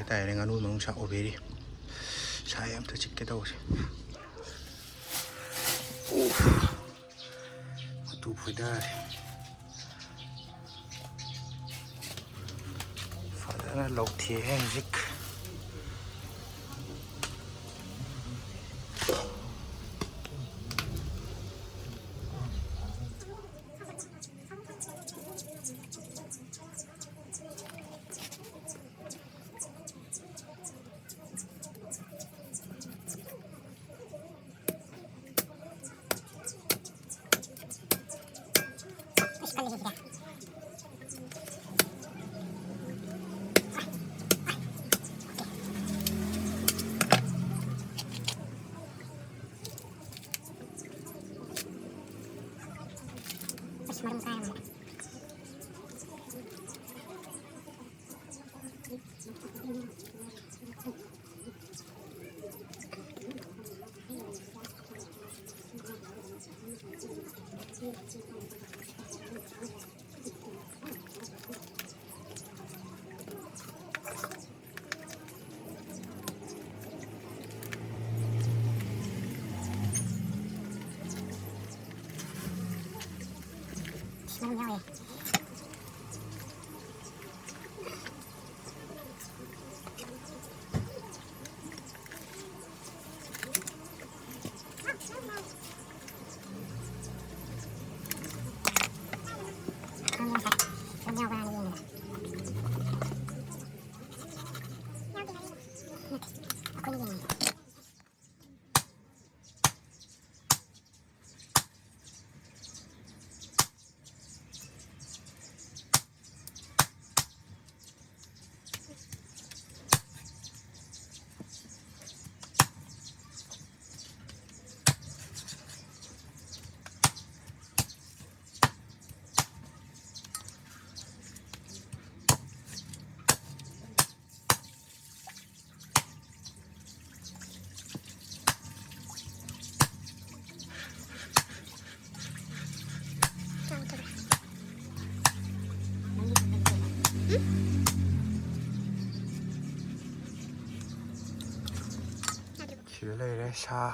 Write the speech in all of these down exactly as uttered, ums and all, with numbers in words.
ꯇꯥꯏꯔꯦ ꯉꯥꯅꯨ ꯃꯅꯨꯡ ꯁꯥ ꯑꯣꯕꯦꯔꯤ꯫ ꯁꯥꯏ ꯑꯝꯇ ꯆꯤꯛꯀꯦ ꯇꯧꯁꯦ꯫ ꯎꯐ꯫ ꯃꯇꯨ ꯐꯣꯏꯗꯔꯦ꯫ ꯐꯖꯅ ꯂꯧꯊꯦꯛꯑꯦ ꯍꯧꯖꯤꯛ꯫ ꯃꯔꯨ ꯌꯥꯎꯋꯦ꯫ ꯁꯥ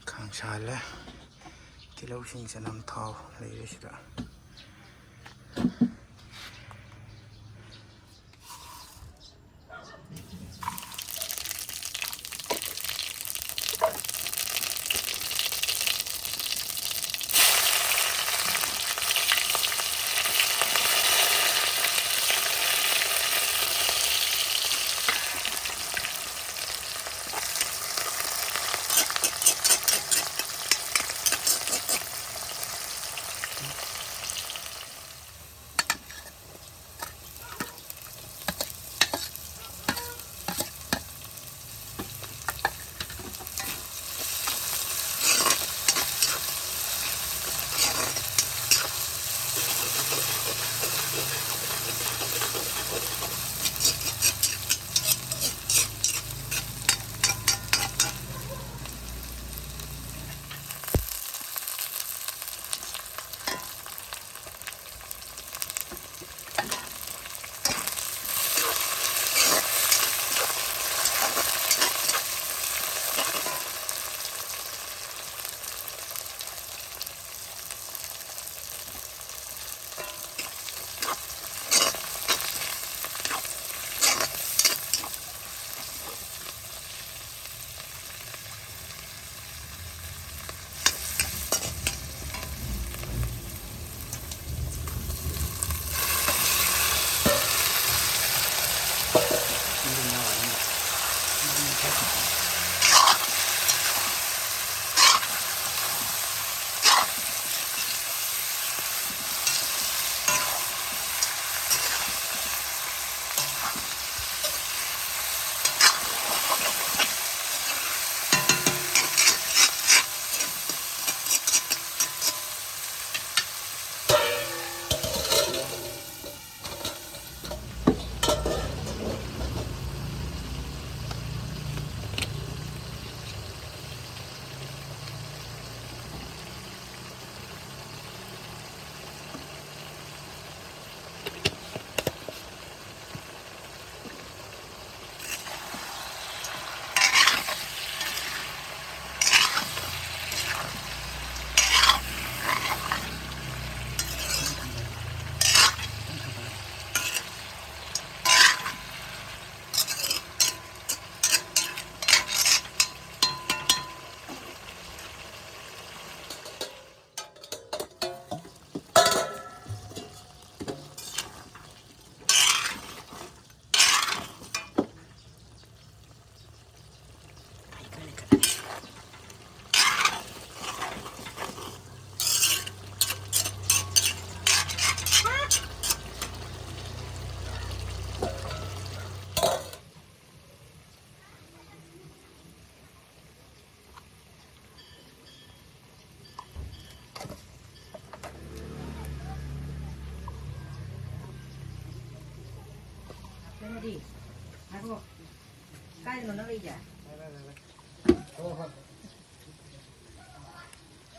ꯈꯥꯡ ꯁꯥꯍꯜꯂꯦ꯫ ꯇꯤꯜꯍꯧꯁꯤꯡ, ꯆꯅꯝ, ꯊꯥꯎ ꯂꯩꯔꯦ ꯁꯤꯗ꯫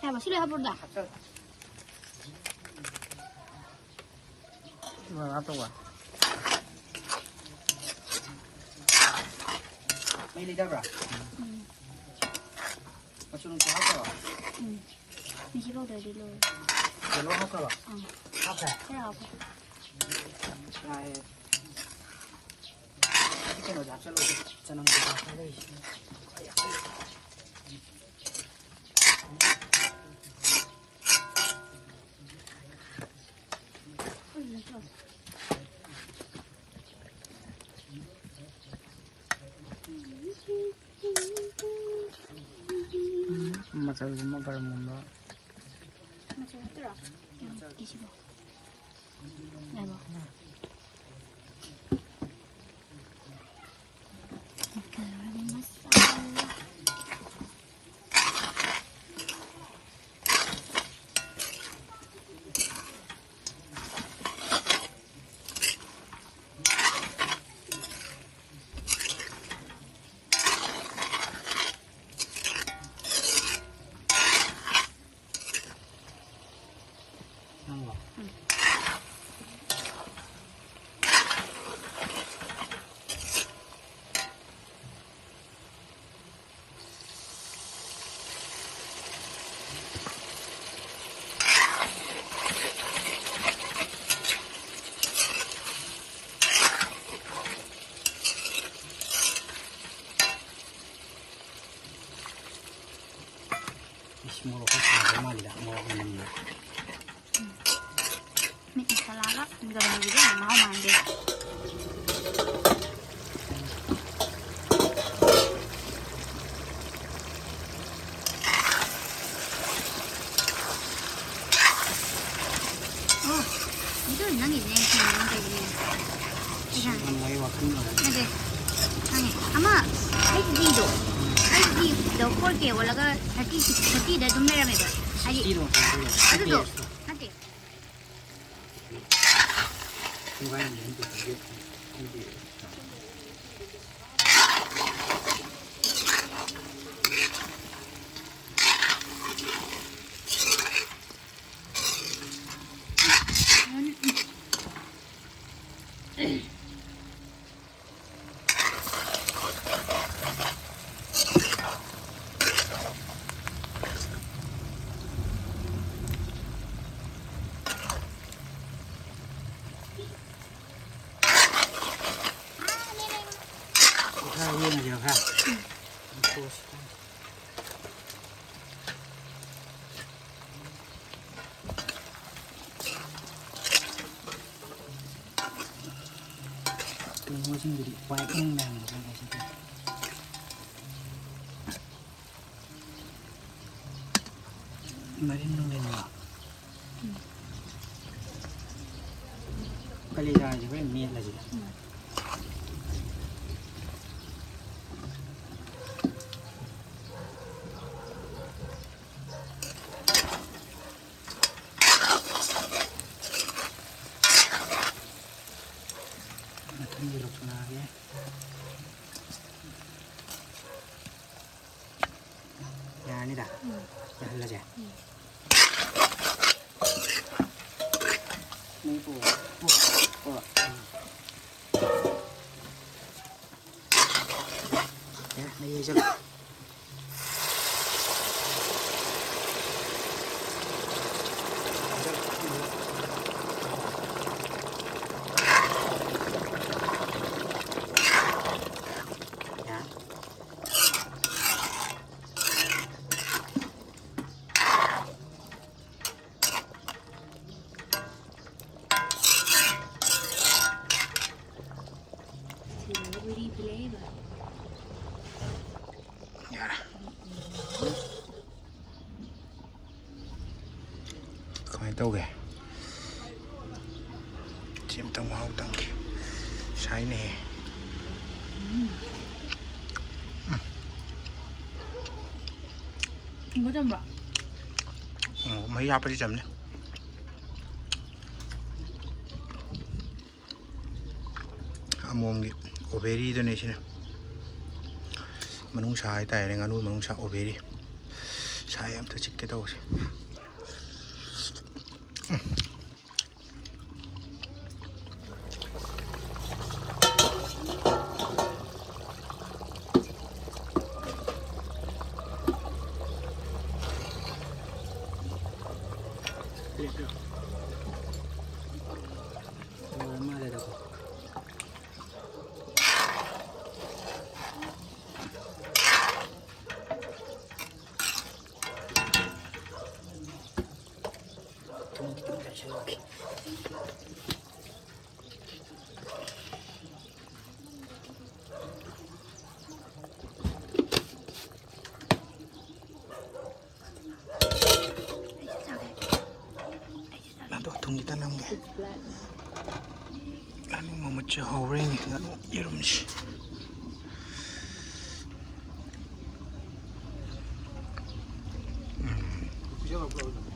ꯌꯥꯕ, ꯁꯤ ꯂꯣꯏ ꯍꯥꯞꯄꯣꯔꯗ꯫ ꯃꯩ ꯂꯩꯗꯕ꯭ꯔꯥ? ꯎꯝ꯫ ꯃꯆꯨ ꯅꯨꯡꯁꯨ ꯍꯥꯞꯇꯕ? ꯎꯝ꯫ ꯃꯍꯤ ꯄꯥꯎꯗꯔꯗꯤ ꯂꯣꯏꯔꯦ꯫ ꯌꯦꯜꯂꯣ ꯍꯥꯞꯈ꯭ꯔꯕ? ꯑꯥ꯫ ꯍꯥꯞꯈ꯭ꯔꯦ? ꯈꯔ ꯍꯥꯞꯈ꯭ꯔꯦ꯫ ꯌꯥꯏꯌꯦ꯫ ꯁꯤ ꯀꯩꯅꯣꯁꯦ ꯍꯥꯞꯆꯜꯂꯣ꯫ ꯆꯅꯝ ꯀꯩꯀꯥ ꯈꯔ ꯂꯩꯔꯤꯁꯦ꯫ ꯃꯆꯜꯒꯨꯝꯕ ꯒꯔꯝꯒꯨꯝꯕ꯫ ꯃꯆꯜ ꯅꯠꯇ꯭ꯔꯣ? ꯌꯥꯝ ꯀꯤꯁꯤꯕꯣ꯫ ꯌꯥꯔꯕꯣ? ꯒꯔꯝ ꯃꯁꯥꯂꯥ꯫ ꯅꯪꯂꯣ? ꯎꯝ꯫ ꯏꯁ, ꯃꯣꯔꯣꯛ ꯈꯔ ꯁꯥꯗꯧ ꯃꯥꯜꯂꯤꯗ, ꯃꯣꯔꯣꯛ ꯃꯅꯝꯅ꯫ ꯃꯤꯠ ꯎꯏꯁꯜꯂꯛꯑꯒ ꯒꯔꯝꯒꯤꯗꯤ ꯌꯥꯝ ꯃꯍꯥꯎ ꯃꯥꯟꯗꯦ꯫ ꯑꯣ, ꯑꯗꯨ ꯅꯪꯒꯤꯗꯤ ꯑꯩ ꯈꯪꯉꯦ, ꯅꯪ ꯀꯩꯒꯤꯅꯣ? ꯄꯩꯁꯥ ꯅꯪ ꯋꯥꯔꯤ ꯋꯥꯈꯜ ꯅꯨꯡꯉꯥꯏ꯫ ꯅꯠꯇꯦ, ꯈꯪꯉꯦ꯫ ꯑꯃ ꯑꯩꯠ ꯖꯤꯗꯣ, ꯑꯩꯠ ꯖꯤꯗꯣ ꯐꯣꯔ ꯀꯦ ꯑꯣꯜꯂꯒ ꯊꯥꯔꯇꯤ ꯁꯤꯛꯁ, ꯊꯥꯔꯇꯤꯗ ꯑꯗꯨꯝ ꯂꯩꯔꯝꯃꯦꯕ꯫ ꯍꯥꯏꯗꯤ, ꯁꯤꯛꯁꯇꯤꯗꯣ ꯉꯁꯥꯏ ꯑꯗꯨꯗꯣ, ꯑꯗꯨꯗꯣ, ꯁꯤꯛꯁꯇꯤ ꯑꯦꯁꯇꯣ꯫ ꯅꯠꯇꯦ꯫ ꯃꯣꯕꯥꯏꯜ ꯂꯤꯖꯦꯟ ꯄꯨꯊꯣꯛꯑꯒꯦ꯫ ꯑꯗꯨꯗꯤ ꯃꯣꯏꯁꯤꯡꯗꯨꯗꯤ ꯎꯄꯥꯏ ꯈꯪꯗꯦ ꯍꯥꯏꯕꯅꯤꯗ ꯃꯣꯏꯁꯤꯗꯤ꯫ ꯃꯔꯤꯟ ꯅꯨꯡꯂꯤꯟꯗꯣ꯫ ꯎꯝ꯫ ꯀꯂꯦꯖꯥꯁꯦ ꯍꯣꯔꯦꯟ ꯃꯦꯠꯂꯁꯤꯗ꯫ ꯎꯝ꯫ ꯃꯊꯪꯒꯤ ꯂꯧꯊꯣꯛꯂꯛꯑꯒꯦ꯫ ꯌꯥꯔꯅꯤꯗ꯫ ꯎꯝ꯫ ꯌꯥꯍꯜꯂꯁꯦ꯫ ꯎꯝ꯫ ꯃꯩ ꯄꯨꯔꯣ꯫ ꯄꯨꯔꯣ꯫ ꯄꯨꯔꯣ꯫ ꯎꯝ꯫ ꯑꯦ, ꯃꯍꯤ ꯍꯩꯖꯜꯂꯣ꯫ ꯌꯥ꯫ ꯌꯥꯔꯦ꯫ ꯀꯃꯥꯏꯅ ꯇꯧꯒꯦ? ꯁꯤ ꯑꯝꯇꯪ ꯃꯍꯥꯎ ꯇꯪꯒꯦ꯫ ꯁꯥꯏꯅꯦꯍꯦ꯫ ꯊꯨꯝꯕ ꯆꯝꯕ꯭ꯔꯣ? ꯎꯝ, ꯃꯍꯤ ꯍꯥꯞꯄꯗꯤ ꯆꯝꯅꯤ꯫ ꯑꯃꯣꯝꯒꯤ ꯑꯣꯕꯦꯔꯤꯗꯨꯅꯦ ꯁꯤꯅ꯫ ꯃꯅꯨꯡꯁꯥ ꯍꯥꯏꯇꯥꯔꯦꯅꯦ, ꯉꯥꯅꯨ ꯃꯅꯨꯡꯁꯥ ꯑꯣꯕꯦꯔꯤ꯫ ꯁꯥꯏ ꯑꯝꯇ ꯆꯤꯛꯀꯦ ꯇꯧꯕꯁꯦ꯫ ꯂꯣꯏꯔ ꯃꯥꯜꯂꯦꯗꯀꯣ꯫ ꯊꯨꯝ ꯈꯤꯇꯪ ꯆꯥꯏꯁꯤꯜꯂꯛꯀꯦ꯫ ꯉꯥꯅꯨ ꯃꯃꯨꯠꯁꯦ ꯍꯧꯔꯦꯅꯦ, ꯉꯥꯅꯨ ꯌꯦꯔꯨꯝꯁꯦ꯫ ꯎꯝ꯫